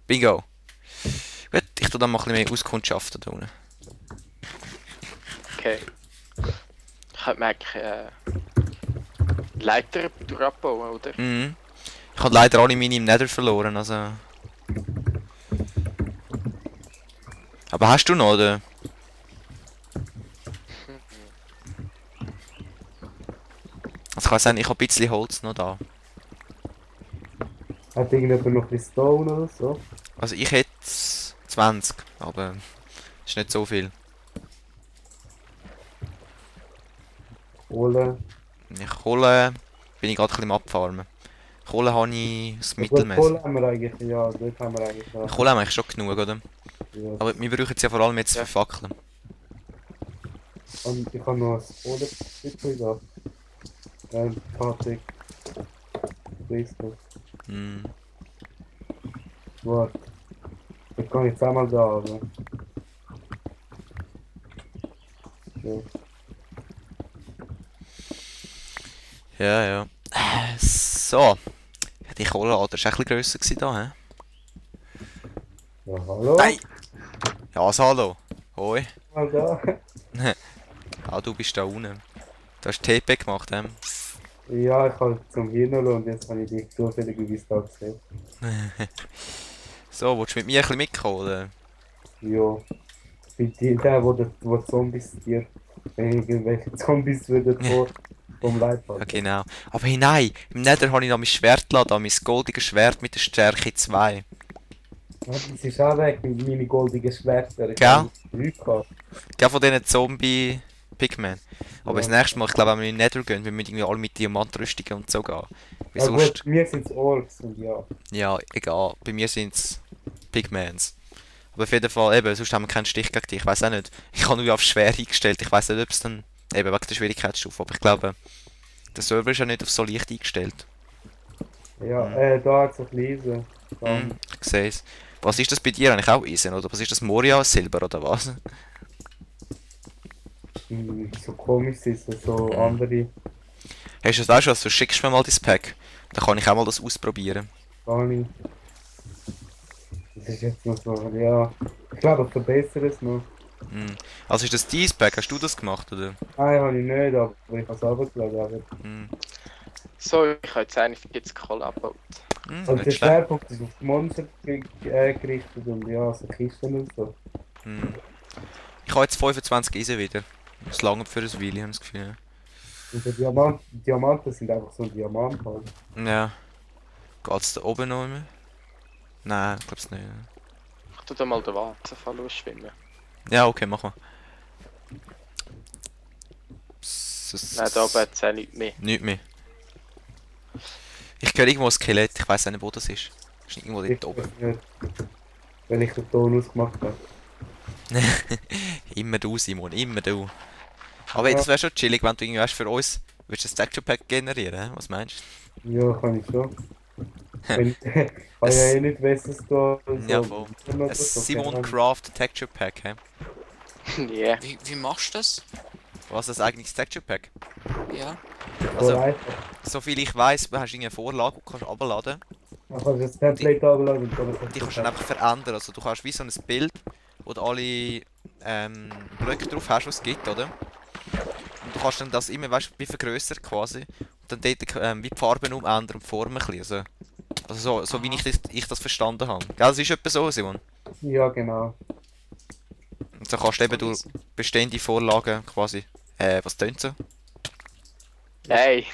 Bingo. Gut, ich tu dann mal ein bisschen mehr auskundschaften da unten. Okay. Ich könnte mir eigentlich Leiter abbauen, oder? Mhm. Ich habe leider alle meine im Nether verloren, also... Aber hast du noch, oder? Also kann sein, ich habe ein bisschen Holz noch da. Hat irgendjemand noch ein bisschen Stone oder so? Also ich hätte 20, aber ist nicht so viel. Kohle. Ich hole, bin ich gerade ein bisschen am Abfarmen. Kohle habe ich das Ja gut, mittelmäßig. Kohle haben wir eigentlich, ja, dort haben wir eigentlich ja. Kohle haben wir eigentlich schon genug, oder? Ja. Aber wir brauchen es ja vor allem jetzt Ja. für Fackeln. Und ich habe noch ein Kohlestückchen da. Patrick. Christoph. Hm. Warte. Ich kann jetzt einmal da, aber. Ja. Ja, ja. So. Ja, die Kohleader war ein bisschen grösser gewesen da, hä? Ja, hallo? Nein! Ja, also hallo. Hoi. Mal da. Ah, du bist da unten. Du hast TP gemacht, hä? Ja, ich habe zum Hirn und jetzt habe ich dich zufälligerweise da gesehen. So, willst du mit mir ein bisschen mitkommen, oder? Ja. Bei dir, der, wo Zombies dir, wenn irgendwelche Zombies würden vom Leib Ja, haben. genau. Aber hey, nein, im Nether habe ich noch mein Schwert gelassen, da, mein goldiges Schwert mit der Stärke 2. Ja, das ist auch weg mit meinen goldigen Schwertern. Ich Gell? habe 3 gehabt. Ja, von diesen Zombie-Pigmen. Aber das Ja. nächste Mal, ich glaube, wenn wir in den Nether gehen, wir müssen irgendwie alle mit Diamantrüstungen und so gehen. Weil Ja sonst, gut, mir sind es Orks und ja. ja, egal. Bei mir sind es Pigmans. Aber auf jeden Fall, eben, sonst haben wir keinen Stich gegen dich. Ich weiß auch nicht. Ich habe nur auf schwer eingestellt. Ich weiß nicht, ob es dann, eben wegen der Schwierigkeitsstufe, aber ich glaube, der Server ist ja nicht auf so leicht eingestellt. Ja, Mhm. da hat es ein Eisen. Hm, ich sehe es. Was ist das bei dir eigentlich auch Eisen, oder was ist das Moria Silber oder was? So komisch ist es, so Mhm. andere Hast du das auch schon? Also schickst du mir mal das Pack. Dann kann ich auch mal das ausprobieren. gar nicht. Das ist jetzt noch so, ja. Ich glaube, ich verbessere es noch. Hm. Also ist das dein Pack? Hast du das gemacht, oder? Nein, habe ich nicht, aber ich habe es runtergeladen. Aber Hm. So, ich habe jetzt eigentlich jetzt Kohle abgebaut. Hm, also der nicht schlecht. Schwerpunkt ist auf die Monster gerichtet und ja, so Kisten und so. Hm. Ich habe jetzt 25 Eisen wieder. Das lange für ein Weile, habe ich das Gefühl. Und der Diamanten sind einfach so ein Diamant halt. Ja. Geht's da oben noch immer? Nein, ich glaube es nicht. Ich tu da mal den Wasserfall ausschwimmen. Ja, okay, mach mal. Nein, da oben hat es auch nichts mehr. Nicht mehr. Ich höre irgendwo ein Skelett, ich weiß nicht, wo das ist. Das ist irgendwo Ich dort weiß oben. nicht, wenn ich den Ton ausgemacht habe. Immer du, Simon, immer du. Aber das wäre schon chillig, wenn du irgendwie weißt, für uns willst du ein Texture Pack generieren, hä? Was meinst Ja, kann ich schon. Wenn, kann Es- ja eh nicht wissen, dass da du? so Ja, voll. oder Ein so, Simon keine Ahnung. Craft Texture Pack, hä? Ja. Wie machst du das? Was ist ein eigenes Texture Pack? Ja. Voll Also, einfach. soviel ich weiß, du hast eine Vorlage, die kannst du runterladen. Man kann das Template abladen und dann Die kannst du dann einfach verändern. Also du kannst wie so ein Bild, wo du alle Blöcke drauf hast, was es gibt, oder? Und du kannst dann das immer, weißt du, wie vergrößern quasi. Und dann dort wie die Farben umändern und die Formen ein bisschen. Also wie ich das verstanden habe. Gell, das ist etwa so, Simon. Ja, genau. Und so kannst du eben durch bestehende Vorlagen quasi... was tönt so? Hey,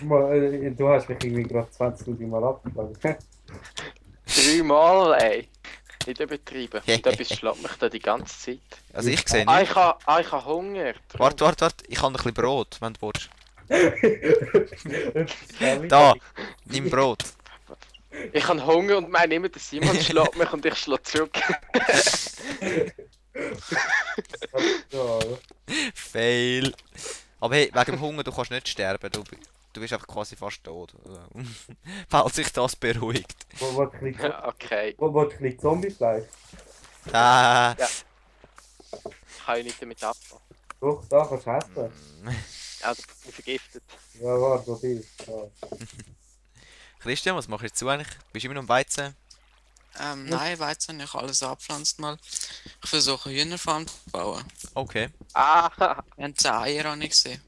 Du hast mich irgendwie gerade 20 Mal abgeladen. 3 Mal, ey. Nicht übertrieben. Und etwas schlägt mich da die ganze Zeit. Also ich sehe Ah, nicht. ich habe Hunger. Warte. Ich habe ein bisschen Brot, wenn du willst. Da, nimm Brot. Ich habe Hunger und meine immer, der Simon schlägt mich und ich schlage zurück. Ja, Fail. Aber hey, wegen dem Hunger, du kannst nicht sterben. Du bist einfach quasi fast tot. Falls sich das beruhigt. wo will ich ein Ja, okay. bisschen Zombiefleisch? Ah. Ja. Kann ich nicht damit abfahren. Doch, da kannst du essen. Ja, ich bin vergiftet. Ja, warte, so viel. Ja. Christian, was machst du jetzt zu eigentlich? Bist du immer noch am Weizen? Nein, Weizen habe ich alles abpflanzt mal. Ich versuche Hühnerfarm zu bauen. Okay. Ah, Wir haben 10 Eier habe ich gesehen.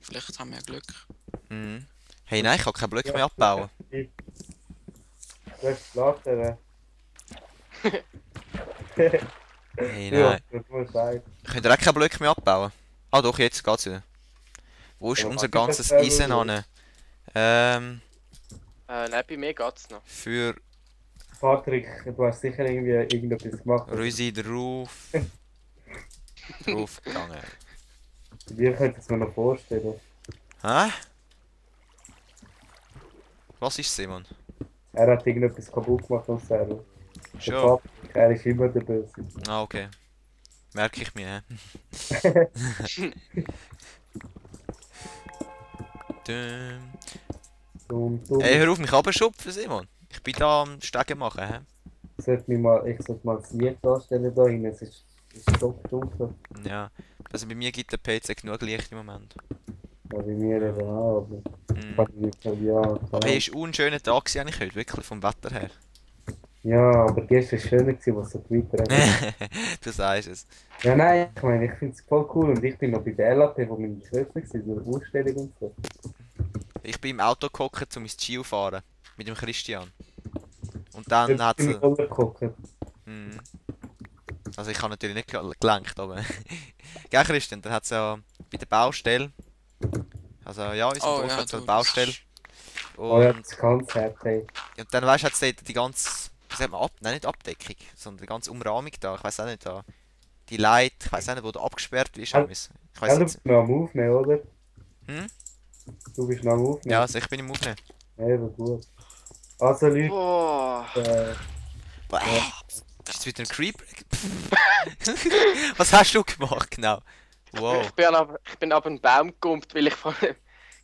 Vielleicht haben wir Glück. Mhm. Hey, nein, ich kann keinen Blöcke mehr abbauen. Du hast Flattern. Hey, Ja, nein. das muss sein. Könnt ihr auch keinen Blöcke mehr abbauen? Ah doch, jetzt geht's wieder. Wo ist Aber unser was ist ganzes das Eisen Server? an? nein, bei mir geht's noch. Für Patrick, du hast sicher irgendwie irgendetwas gemacht. Rüsi drauf. Draufgegangen. Dir könnte es mir noch vorstellen. Hä? Was ist Simon? Er hat irgendetwas kaputt gemacht am Server. Der Schon. Patrick, er ist immer der Böse. Ah, okay. Merke ich mir, hä? Düm. Dumm. Ey, hör auf mich abschupfen, Simon. Ich bin da am Stegen machen, hä? Ich sollte mal das Licht anstellen da hinten. Es ist so dunkel. Ja. Also bei mir gibt der PC genug Licht im Moment. Ja, bei mir eben auch, aber Mhm. kann ich nicht sagen, ja. Aber hey, ist ein schöner Tag gewesen eigentlich heute, wirklich vom Wetter her. Ja, aber gestern war es schöner, gewesen, was so gewittert hat. Du sagst es. Ja, nein, ich meine, ich finde es voll cool und ich bin noch bei der LAP, wo meine Schwester war, so eine Ausstellung und so. Ich bin im Auto gehockt, um ins Gio fahren. Mit dem Christian. Und dann Jetzt hat bin sie. ich runtergeguckt. Mhm. Also ich habe natürlich nicht gelenkt, aber. Gell Christian, dann hat sie ja bei der Baustelle. Also ja, in unserem Dorf hat so eine Baustelle. Oh ja, Und, das ist ganz herzlich. und dann weißt du, hat sie dort die ganze. Wie sagt man, nein, nicht Abdeckung, sondern die ganze Umrahmung da. Ich weiß auch nicht, da. Die Leute, ich weiß auch nicht, wo du abgesperrt bist. Ja. Ich Ja, weiß du jetzt. bist noch am Aufnehmen, oder? Hm? Du bist noch am Aufnehmen? Ja, also ich bin im Aufnehmen. Eben gut. Also Leute, Boah. Boah, ist jetzt wieder ein Creeper? Was hast du gemacht, genau? Wow. Ich bin ab einen Baum gejumpt, weil ich von einem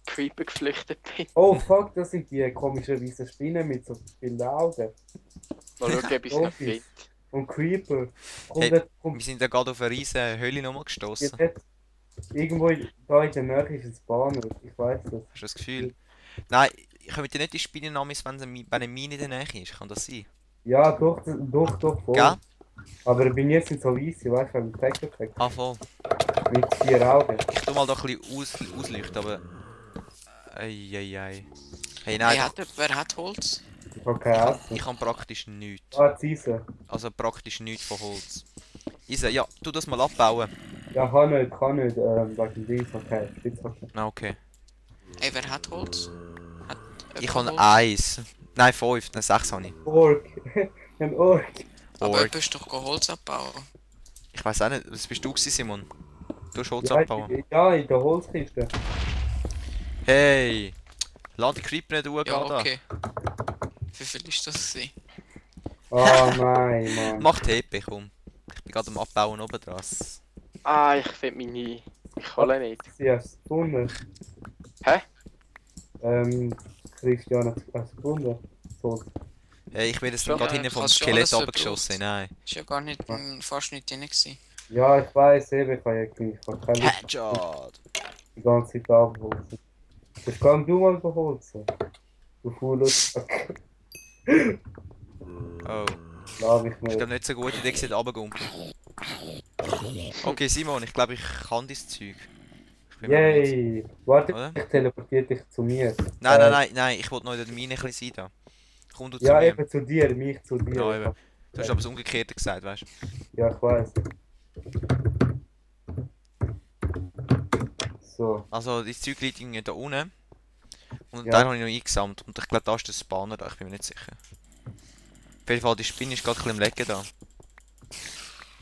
Creeper geflüchtet bin. oh fuck, das sind die komischen weißen Spinnen mit so vielen Augen. Mal schauen, ob ich es noch finde. Und Creeper. Kommt Hey, dort- kommt Wir sind ja gerade auf eine riesen Höhle nochmal gestoßen. jetzt irgendwo da in der Nähe ist ein Spawner. Ich weiß das. Hast du das Gefühl? Nein, ich komme dir nicht die Spinnennamis, wenn eine Mine in der Nähe ist. Kann das sein? Ja, doch, voll. Gell? Aber bei mir sind so weiße, weißt du, weil Texture Ah, voll. mit 4 Augen. Ich tu mal da ein bisschen ausleuchten, aber. Eieiei. Hey, Hey, nein, wer hat Holz? Ich habe keine Essen. ich habe praktisch nichts. Ah, Ziese. Also praktisch nichts von Holz. Isa, ja, tu das mal abbauen. Ja, kann nicht, wegen Dings, okay. Spitzhacke. Ah, okay. Hey, wer hat Holz? Hat Ich jemand habe Holz? 1. Nein, 5. Nein, 6 habe ich. Ork. Ein Ork. Aber Ork. jemand ist doch Holz abbauen. Ich weiß auch nicht, was bist du gewesen, Simon? Du hast Holz Ja, abbauen. ja, in der Holzkiste. Hey! Lass die Creeper nicht Ja, da. okay. Wie viel ist das gewesen? Ah, nein, Mann. Mach TP, komm. Ich bin gerade am Abbauen oben dran. Ah, ich finde mich nie. Ich hole nicht. Sie hast es gefunden. Hä? Christian hat es gefunden. So. Hey, ich bin jetzt Schon, gerade ja, hinten vom kannst schon Skelett alles runtergeschossen. Nein. Ist ja gar nicht, fast nicht drin gewesen. Ja, ich weiß eben, ich kann keine Lust, Headshot! die ganze Zeit abholzen. Das kann du mal beholzen. Du fauler Sack. Oh. Glaub ich Ist mir. glaube nicht so gut, ich sehe runtergumpeln. Okay, Simon, ich glaube, ich kann dein Zeug. Ich bin mir nicht- Yay! Warte, Oder? ich teleportiere dich zu mir. Nein, ich wollte noch in der Mine ein bisschen sein da. Komm du zu Ja, mir. eben zu dir, mich zu dir. Ja, eben. Du hast aber das Umgekehrte gesagt, weißt du? Ja, ich weiß. So, Also, das Zeug liegt irgendwie da unten. Und Ja. den habe ich noch eingesammelt. Und ich glaube, da ist der Spawner da, ich bin mir nicht sicher. Auf jeden Fall, die Spinne ist gerade ein bisschen im Lecken da.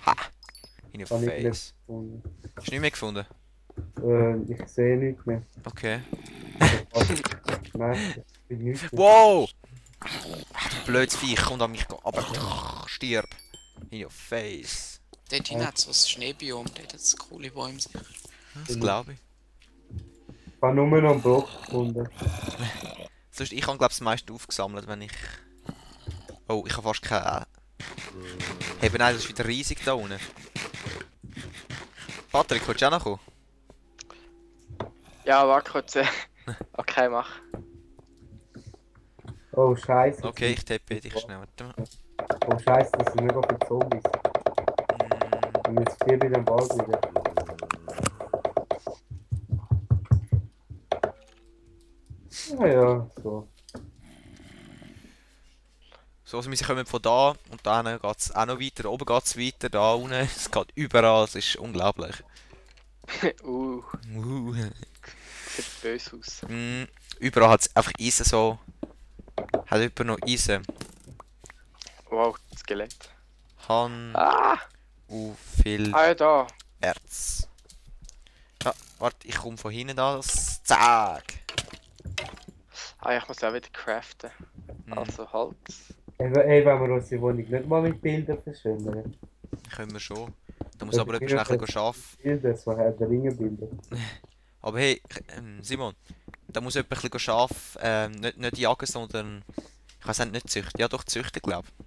Ha! In your habe ich nicht face. gefunden. Hast du nicht mehr gefunden? Ich sehe nichts mehr. Okay. Nein, ich bin nichts mehr. Wow! Du blödes Viech, komm an mich, aber stirb. In your face. Dort hinten hat es so ein Schneebiom, dort hat es coole Bäume. Das glaube ich. Ich habe nur noch einen Block gefunden. Sonst, ich habe glaube ich das meiste aufgesammelt, wenn ich... Oh, ich habe fast keine... Hey, aber nein, das ist wieder riesig da unten. Patrick, willst du auch noch kommen? Ja, warte kurz. Okay, mach. Oh, scheiße. Okay, ich tippe dich schnell. Warte mal. Oh Scheiße, das sind mega viele Zombies. Und jetzt sterbe ich dann bald wieder. Ja, ja, so. So, also wir kommen von da und dann geht es auch noch weiter. Oben geht es weiter, da unten. Es geht überall, es ist unglaublich. Uh. Sieht böse aus. Überall hat es einfach Eisen so. Hat jemand noch Eisen? Wow, Skelett. Han Ah! viel Ah ja, da. Erz. Ja, warte, ich komme von hinten da. Zack! Ah, ich muss auch wieder craften. Hm, Also Holz. Ey, wenn wir unsere Wohnung nicht mal mit Bildern verschönern. können wir schon. Da muss aber jemand schnell ein bisschen arbeiten. Bilder, so hat der Ringenbilder. Aber hey, Simon, da muss jemand ein bisschen arbeiten. Nicht jagen, sondern. Ich weiß nicht züchten. Ja, doch züchten, glaube ich.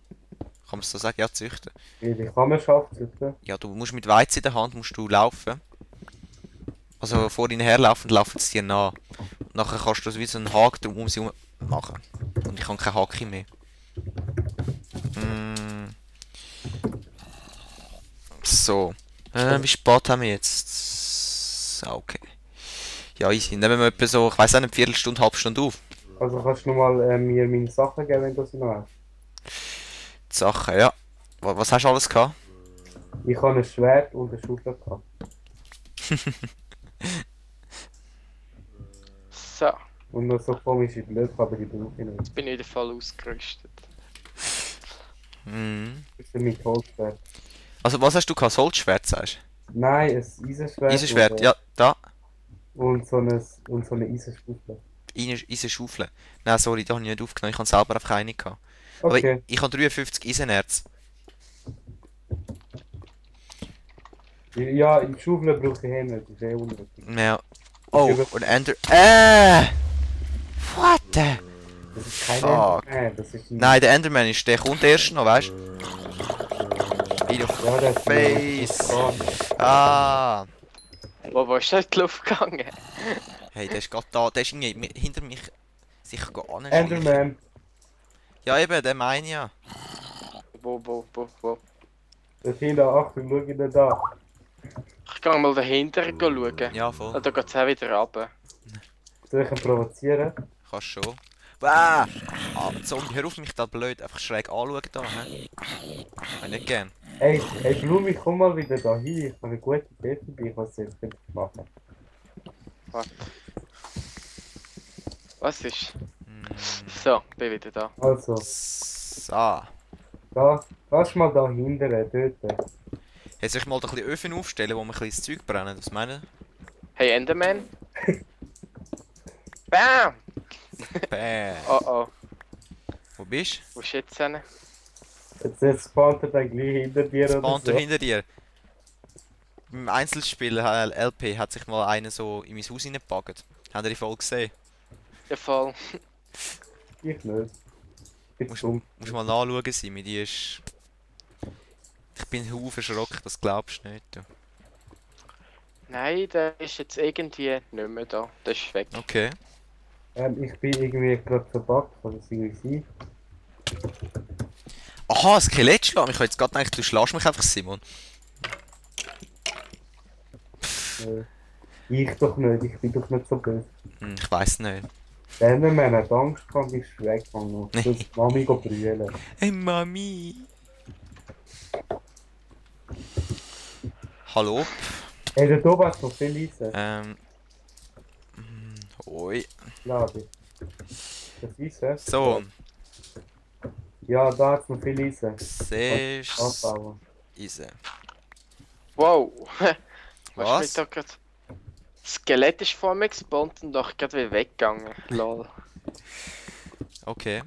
Kann man es so sagen? Ja, züchten. Wie kann man schaffen, oder? Ja, du musst mit Weizen in der Hand musst du laufen. Also vor ihnen herlaufen, laufen sie dir nach. Und nachher kannst du wie so einen Haken drum um sie herum machen. Und ich habe keine Hacke mehr. So. Wie spät haben wir jetzt? Okay. Ja, easy. Nehmen wir etwa so, ich weiß nicht, eine Viertelstunde, halbe Stunde auf. Also kannst du nochmal mir meine Sachen geben, wenn du sie noch hast? Die Sachen, ja. Was hast du alles gehabt? Ich habe ein Schwert und eine Schaufel gehabt. So, Und noch so komische Blöcke, aber die brauche ich nicht. jetzt bin ich wieder voll ausgerüstet. Das ist mit Holzschwert. Also, was hast du gehabt? Holzschwert, sagst Nein, ein Eisenschwert. du? Eisenschwert, und, ja, da. Und so eine Eisenschaufel. Eisenschaufel. Nein, sorry, da habe ich nicht aufgenommen. Ich habe selber einfach keine gehabt. Aber Okay. ich habe 53 Eisenerz. Ja, die Schaufel brauche ich eh nicht, das ist eh unnötig. Ja. Oh, und Ender... What the... Das ist kein Fuck. Enderman, das ist ein... Nein, der Enderman ist, der kommt erst noch, weißt du? In your Ja, der ist face. ein- Ah. Wo ist das in die Luft gegangen? Hey, der ist gerade da, der ist irgendwie hinter mich sicher anschleichen. Enderman. Ja eben, der meine ich ja. Wo? Das hinten, Achtung, schau ihn da. Ich gehe mal dahinter schauen. Ja, voll. Ah, da geht es auch wieder runter. Soll ich ihn provozieren? Kannst schon. Ah, Zombie, hör auf mich da blöd, einfach schräg anschauen da, hä? Ich nicht gern. Hey, Blumi, komm mal wieder da hin. Ich habe eine gute Idee für dich, was du jetzt könntest machen. Warte. Was ist? Hm, So, bin wieder da. Also, So. da, kannst du mal da hinten, dort. Jetzt soll ich mal da ein bisschen Öfen aufstellen, wo wir ein bisschen das Zeug brennen, was meinen? Hey Enderman? Bam! Bäh. Oh oh, Wo bist wo ist jetzt hin? Jetzt spawnt er dann gleich hinter dir du? oder Spawnt so. er hinter dir? Im Einzelspiel LP hat sich mal einer so in mein Haus reingepackt. Habt ihr die Folge gesehen? Ja voll. Ich nicht. Ich bin dumm. Musst mal nachschauen, Simi, die ist... Ich bin haufen erschrocken, das glaubst du nicht. Du. Nein, der ist jetzt irgendwie nicht mehr da. Der ist weg. Okay. Ich bin irgendwie gerade verbuggt, kann das irgendwie sein? Aha, ein Skelett schlagen. Ich habe jetzt gerade gedacht, du schlägst mich einfach, Simon. Ich doch nicht, ich bin doch nicht so böse. Ich weiß nicht. Der Enderman hat Angst gehabt, ist weggegangen und soll die Mami brüllen. Hey Mami! Hallo? Hey, da oben hat noch viel Eisen, Hoi. glaube ich. Das Eisen? So, Ja, da hat noch viel Eisen. siehst du. Anbauen. Eisen. Wow! Was? Ist da grad... Das Skelett ist vor mir gespawnt und doch gerade wieder weggegangen. Lol. Okay.